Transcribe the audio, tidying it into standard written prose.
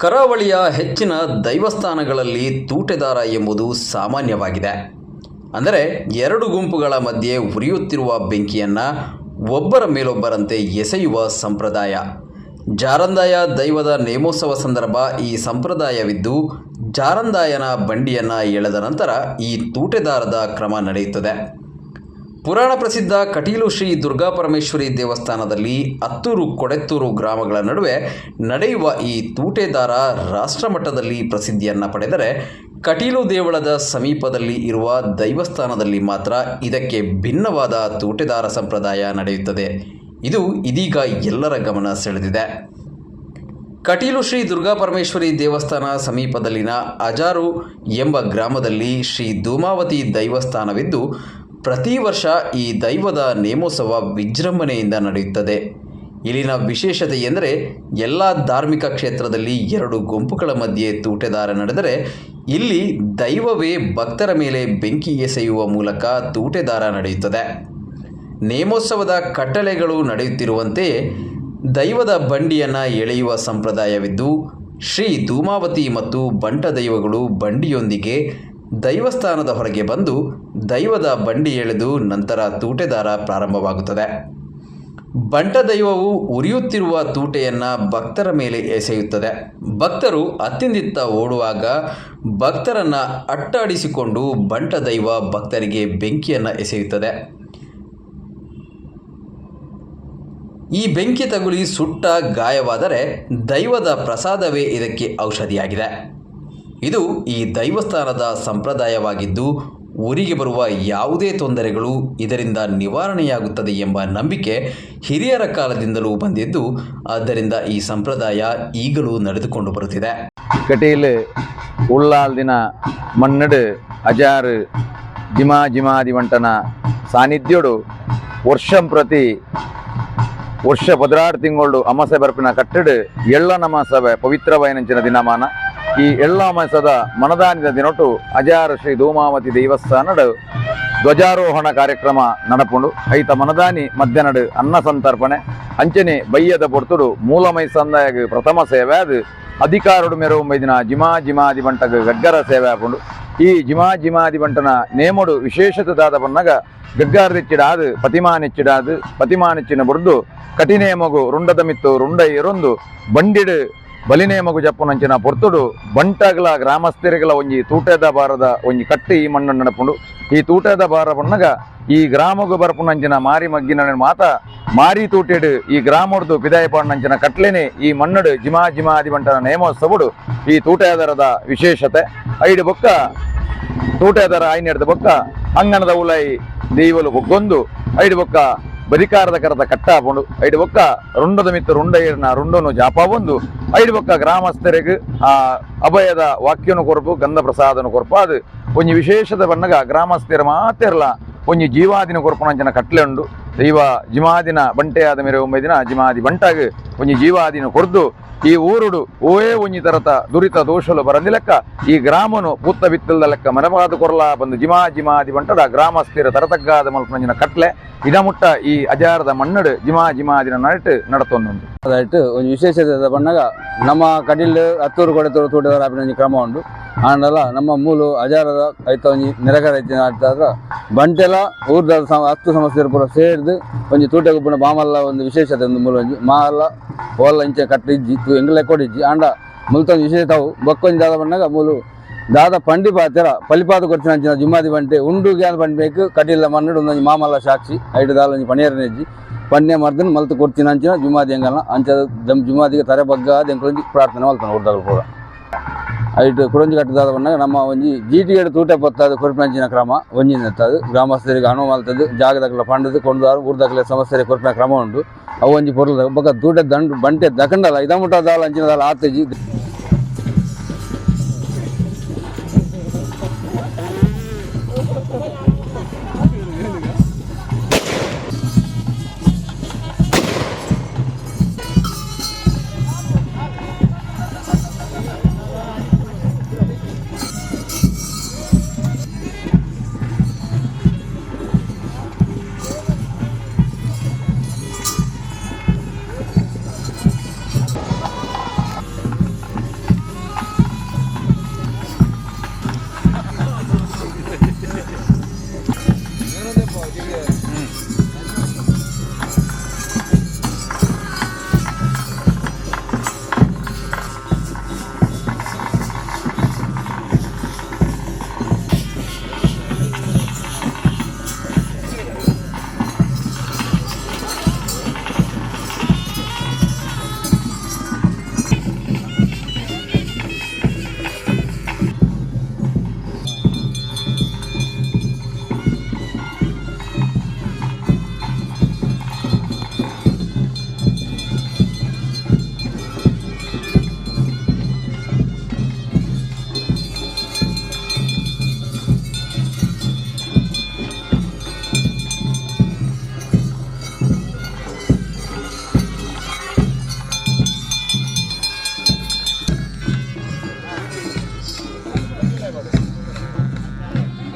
ಕರಾವಳಿಯ ಹೆಚ್ಚಿನ ದೈವಸ್ಥಾನಗಳಲ್ಲಿ ತೂಟೆದಾರ ಎಂಬುದು ಸಾಮಾನ್ಯವಾಗಿದೆ. ಅಂದರೆ ಎರಡು ಗುಂಪುಗಳ ಮಧ್ಯೆ ಉರಿಯುತ್ತಿರುವ ಬೆಂಕಿಯನ್ನು ಒಬ್ಬರ ಮೇಲೊಬ್ಬರಂತೆ ಎಸೆಯುವ ಸಂಪ್ರದಾಯ. ಜಾರಂದಾಯ ದೈವದ ನೇಮೋತ್ಸವ ಸಂದರ್ಭ ಈ ಸಂಪ್ರದಾಯವಿದ್ದು, ಜಾರಂದಾಯನ ಬಂಡಿಯನ್ನು ಎಳೆದ ನಂತರ ಈ ತೂಟೆದಾರದ ಕ್ರಮ ನಡೆಯುತ್ತದೆ. ಪುರಾಣ ಪ್ರಸಿದ್ಧ ಕಟೀಲು ಶ್ರೀ ದುರ್ಗಾಪರಮೇಶ್ವರಿ ದೇವಸ್ಥಾನದಲ್ಲಿ ಅತ್ತೂರು ಕೊಡೆತ್ತೂರು ಗ್ರಾಮಗಳ ನಡುವೆ ನಡೆಯುವ ಈ ತೂಟೆದಾರ ರಾಷ್ಟ್ರಮಟ್ಟದಲ್ಲಿ ಪ್ರಸಿದ್ಧಿಯನ್ನು ಪಡೆದರೆ, ಕಟೀಲು ದೇವಳದ ಸಮೀಪದಲ್ಲಿ ಇರುವ ದೈವಸ್ಥಾನದಲ್ಲಿ ಮಾತ್ರ ಇದಕ್ಕೆ ಭಿನ್ನವಾದ ತೂಟೆದಾರ ಸಂಪ್ರದಾಯ ನಡೆಯುತ್ತದೆ. ಇದು ಇದೀಗ ಎಲ್ಲರ ಗಮನ ಸೆಳೆದಿದೆ. ಕಟೀಲು ಶ್ರೀ ದುರ್ಗಾಪರಮೇಶ್ವರಿ ದೇವಸ್ಥಾನ ಸಮೀಪದಲ್ಲಿನ ಅಜಾರು ಎಂಬ ಗ್ರಾಮದಲ್ಲಿ ಶ್ರೀ ಧೂಮಾವತಿ ದೈವಸ್ಥಾನವಿದ್ದು, ಪ್ರತಿ ವರ್ಷ ಈ ದೈವದ ನೇಮೋತ್ಸವ ವಿಜೃಂಭಣೆಯಿಂದ ನಡೆಯುತ್ತದೆ. ಇಲ್ಲಿನ ವಿಶೇಷತೆ ಎಂದರೆ, ಎಲ್ಲ ಧಾರ್ಮಿಕ ಕ್ಷೇತ್ರದಲ್ಲಿ ಎರಡು ಗುಂಪುಗಳ ಮಧ್ಯೆ ತೂಟೆದಾರ ನಡೆದರೆ, ಇಲ್ಲಿ ದೈವವೇ ಭಕ್ತರ ಮೇಲೆ ಬೆಂಕಿ ಎಸೆಯುವ ಮೂಲಕ ತೂಟೆದಾರ ನಡೆಯುತ್ತದೆ. ನೇಮೋತ್ಸವದ ಕಟ್ಟಳೆಗಳು ನಡೆಯುತ್ತಿರುವಂತೆಯೇ ದೈವದ ಬಂಡಿಯನ್ನು ಎಳೆಯುವ ಸಂಪ್ರದಾಯವಿದ್ದು, ಶ್ರೀ ಧೂಮಾವತಿ ಮತ್ತು ಬಂಟ ದೈವಗಳು ಬಂಡಿಯೊಂದಿಗೆ ದೈವಸ್ಥಾನದ ಹೊರಗೆ ಬಂದು ದೈವದ ಬಂಡಿ ಎಳೆದು ನಂತರ ತೂಟೆದಾರ ಪ್ರಾರಂಭವಾಗುತ್ತದೆ. ಬಂಟ ದೈವವು ಉರಿಯುತ್ತಿರುವ ತೂಟೆಯನ್ನು ಭಕ್ತರ ಮೇಲೆ ಎಸೆಯುತ್ತದೆ. ಭಕ್ತರು ಅತ್ತಿಂದಿತ್ತ ಓಡುವಾಗ ಭಕ್ತರನ್ನು ಅಟ್ಟಾಡಿಸಿಕೊಂಡು ಬಂಟ ದೈವ ಭಕ್ತರಿಗೆ ಬೆಂಕಿಯನ್ನು ಎಸೆಯುತ್ತದೆ. ಈ ಬೆಂಕಿ ತಗುಲಿ ಸುಟ್ಟ ಗಾಯವಾದರೆ ದೈವದ ಪ್ರಸಾದವೇ ಇದಕ್ಕೆ ಔಷಧಿಯಾಗಿದೆ. ಇದು ಈ ದೈವಸ್ಥಾನದ ಸಂಪ್ರದಾಯವಾಗಿದ್ದು, ಊರಿಗೆ ಬರುವ ಯಾವುದೇ ತೊಂದರೆಗಳು ಇದರಿಂದ ನಿವಾರಣೆಯಾಗುತ್ತದೆ ಎಂಬ ನಂಬಿಕೆ ಹಿರಿಯರ ಕಾಲದಿಂದಲೂ ಬಂದಿದ್ದು, ಆದ್ದರಿಂದ ಈ ಸಂಪ್ರದಾಯ ಈಗಲೂ ನಡೆದುಕೊಂಡು ಬರುತ್ತಿದೆ. ಕಟೀಲ್ ಉಳ್ಳಾಲ್ದಿನ ಮಣ್ಣಡು ಅಜಾರು ಜಿಮಾ ಜಿಮಾದಿ వంటನ ಸಾನ್ನಿಧ್ಯೋಡು ವರ್ಷಂ ಪ್ರತಿ ವರ್ಷ 12 ತಿಂಗಳು ಅಮಾಸೆ ಬರ್ಪಿನ ಕಟ್ಟಡು ಎಳ್ಳ ನಮಾಸವೆ ಪವಿತ್ರವಾಯಿನಂಚಿನ ದಿನಮಾನ. ಈ ಎಳ್ಳ ಅಮಾಸದ ಮನದಾನಿದ ದಿನೊಟು ಅಜಾರು ಶ್ರೀ ಧೂಮಾವತಿ ದೇವಸ್ಥಾನಡು ಧ್ವಜಾರೋಹಣ ಕಾರ್ಯಕ್ರಮ ನಡಪುಂಡು. ಐತ ಮನದಾನಿ ಮಧ್ಯಾಹ್ನಡು ಅನ್ನ ಸಂತರ್ಪಣೆ, ಅಂಚನೆ ಬಯ್ಯದ ಪೊರ್ತುಡು ಮೂಲಮೈ ಸಂದಾಯಗ್ ಪ್ರಥಮ ಸೇವೆ ಅದು ಅಧಿಕಾರುಡು ಮೆರವು ಮೈದಿನ ಜಿಮಾ ಜಿಮಾದಿ ಬಂಟಗ್ ಗಗ್ಗರ ಸೇವೆ ಆಪುಂಡು. ಈ ಜಿಮಾ ಜಿಮಾದಿ ಬಂಟನ ನೇಮಡು ವಿಶೇಷತೆ ದಾದ ಪನ್ನಗ ಗಗ್ಗಾರದಿಚ್ಚಿಡಾದು ಪತಿಮಾನಿಚ್ಚಿಡಾದು ಪತಿಮಾನಿಚ್ಚಿನ ಬುರ್ದು ಕಟಿನೇಮಗು ರುಂಡದ ಮಿತ್ತು ರುಂಡ ಇರೊಂದು ಬಂಡಿಡು ಬಲಿನೇಮಗು ಜಪ್ಪುನಂಚಿನ ಪೊರ್ತುಡು ಬಂಟಗಳ ಗ್ರಾಮಸ್ಥರಿಗಳ ಒಂಜಿ ತೂಟದ ಬಾರದ ಒಂಜಿ ಕಟ್ಟಿ ಈ ಮಣ್ಣು ನಡಪುಂಡು. ಈ ತೂಟದ ಬಾರ ಪನ್ನಗ ಈ ಗ್ರಾಮಗು ಬರಪುನಂಚಿನ ಮಾರಿ ಮಗ್ಗಿನ ಮಾತ ಮಾರಿ ತೂಟೆಡು ಈ ಗ್ರಾಮಡ್ದು ಪಿದಾಯ ಪಾಡ್ನಂಚಿನ ಕಟ್ಲೆನೆ ಈ ಮಣ್ಣಡು ಜಿಮಾ ಜಿಮಾದಿ ಬಂಟನ ನೇಮೋತ್ಸವಡು ಈ ತೂಟದರದ ವಿಶೇಷತೆ. ಐಡು ಬೊಕ್ಕ ತೂಟದರ ಆಯ್ನೆಡ್ದ ಬೊಕ್ಕ ಅಂಗಣದ ಉಲೈ ದೈವಲು ಬೊಗ್ಗೊಂದು, ಐಡು ಬೊಕ್ಕ ಬದಿಕಾರದ ಕರದ ಕಟ್ಟಾಪುಂಡು. ಐಡು ಬೊಕ್ಕ ರುಂಡದ ಮಿತ್ತು ರುಂಡ ಏರ್ನ ರುಂಡನು ಜಾಪಾವೊಂದು, ಐಡು ಬೊಕ್ಕ ಗ್ರಾಮಸ್ಥರಿಗೆ ಆ ಅಭಯದ ವಾಕ್ಯನು ಕೊರಪು, ಗಂಧ ಪ್ರಸಾದನು ಕೊರಪು. ಅದು ಒಂಜಿ ವಿಶೇಷದ ಬಣ್ಣಗ ಗ್ರಾಮಸ್ಥರ ಮಾತೆರ್ಲ ಒಂಜಿ ಜೀವಾದಿನ ಕೊರಪುನಂಚಿನ ಕಟ್ಲೆ ಉಂಡು. ದೈವ ಜಿಮಾದಿನ ಬಂಟೆಯಾದ ಮೇರೆ ಒಂಬೈದಿನ ಜಿಮಾದಿ ಬಂಟಾಗ ಒಂಜಿ ಜೀವಾದಿನ ಕೊರ್ದು, ಈ ಊರುಡು ಓಯೇ ಒಂಜಿ ತರತ ದುರಿತ ದೋಷಲು ಬರಂದಿ ಲೆಕ್ಕ ಈ ಗ್ರಾಮನು ಪೂತ್ತ ಬಿತ್ತಲ್ದ ಲೆಕ್ಕ ಮನವಾದ ಕೊರ್ಲ ಬಂದು ಜಿಮಾ ಜಿಮಾದಿ ಬಂಟದ ಗ್ರಾಮಸ್ಥಿರ ತರತಗ್ಗಾದ ಮಲ್ಪನಂಚಿನ ಕಟ್ಲೆ ಇಡಮುಟ್ಟ ಈ ಅಜಾರದ ಮಣ್ಣಡು ಜಿಮಾ ಜಿಮಾದಿನ ನಟ್ಟು ನಡತೊಂದುಂಡು. ಅದಾಯ್ತು, ಒಂಜಿ ವಿಶೇಷತೆ ಪನ್ನಗ ನಮ್ಮ ಕಡಿಲ್ ಅತ್ತೂರು ಕೊಡೆತೂರು ತೂಟದ ಆಪಿನ ಒಂಜಿ ಕ್ರಮ ಉಂಡು. ಆಂಡಲ ನಮ್ಮ ಮೂಲು ಅಜಾರದ ಐತ ಒಂಜಿ ನಿರಕರ ಐತಿನ ಆಡ್ತಾದ್ರ ಬಂಟೆಲ ಊರ್ದ 10 ಸಮಸ್ಯೆ ಪೂರ ಸೇರ್ದು ಒಂಜಿ ತೂಟೆ ಗುಪ್ಪುನ ಬಾಮಲ್ಲ ಒಂದು ವಿಶೇಷತೆ ಒಂದು ಮೂಲು ಒಂಜಿ ಮಾಲ್ಲ ಓಲ್ಲ ಇಂಚ ಕಟ್ಟ ಇಜ್ಜಿ ಎಂಗ್ಲ ಕೊಡಿಜ್ಜಿ. ಆಂಡ ಮುಲ್ತ ಒಂಜಿ ವಿಶೇಷ ತಾವು ಬೊಕ್ಕೊಂಜಿ ದಾದ ಪನ್ನಗ ಮೂಲು ದಾದ ಪಂಡಿ ಪಾತೆರ ಪಲಿಪಾದ ಕೊರ್ಚಿನ ಅಂಚಿನ ಜುಮ್ಮಾದಿ ಬಂಟೆ ಉಂಡು ಗ್ಯಾನ್ ಬಂಡ್ಬೇಕು. ಕಟೀಲ ಮಣ್ಣು ಒಂದೊಂಜಿ ಮಾಮಲ್ಲ ಸಾಕ್ಷಿ. ಐಟು ದಾಲ ಒಂಜಿ ಪಣಿಯರನೆಜ್ಜಿ ಪನ್ಯ ಮರ್ದನ್ ಮಲ್ತು ಕೊರ್ತಿನ ಅಂಚಿನ ಜುಮಾದಿ ಎಂಗಲ್ನ ಅಂಚ ದಮ್ ಜುಮಾದಿಗೆ ತರೆ ಬಗ್ಗ ಎಂಕುಲೊಂಜಿ ಪ್ರಾರ್ಥನೆ ಮಲ್ತಾನೆ ಊರ್ದಕುಲು ಪೂರ. ಐಟ್ ಕುಡೊಂಜಿ ಕಟ್ಟದಾದ ಪನ್ನಗ ನಮ್ಮ ಒಂಜಿ ಜೀಟಿಗೆಡ್ ತೂಟೆ ಪೊತ್ತಾದ್ ಕೊರ್ಪಿನಂಚಿನ ಕ್ರಮ ಒಂಜಿ ನೆತ್ತದು ಗ್ರಾಮಸ್ಥರಿಗೆ ಅನುವು ಮಲ್ತದ್ದು ಜಾಗದಕಲ ಪಂಡದು ಕೊಂಡುದಾರು ಊರ್ದಕಲೆ ಸಮಸ್ಯೆ ಕೊರ್ಪಿನ ಕ್ರಮ ಉಂಡು. ಅವು ಒಂಜಿ ಪೊರ್ಲು ಬೊಕ್ಕ ತೂಟೆ ದಂಡು ಬಂಟೆ ದಕಂಡಲ ಇದ ಮುಟ್ಟ ದಾಲ ಅಂಚಿನ ದಾಲ ಆತಜಿ.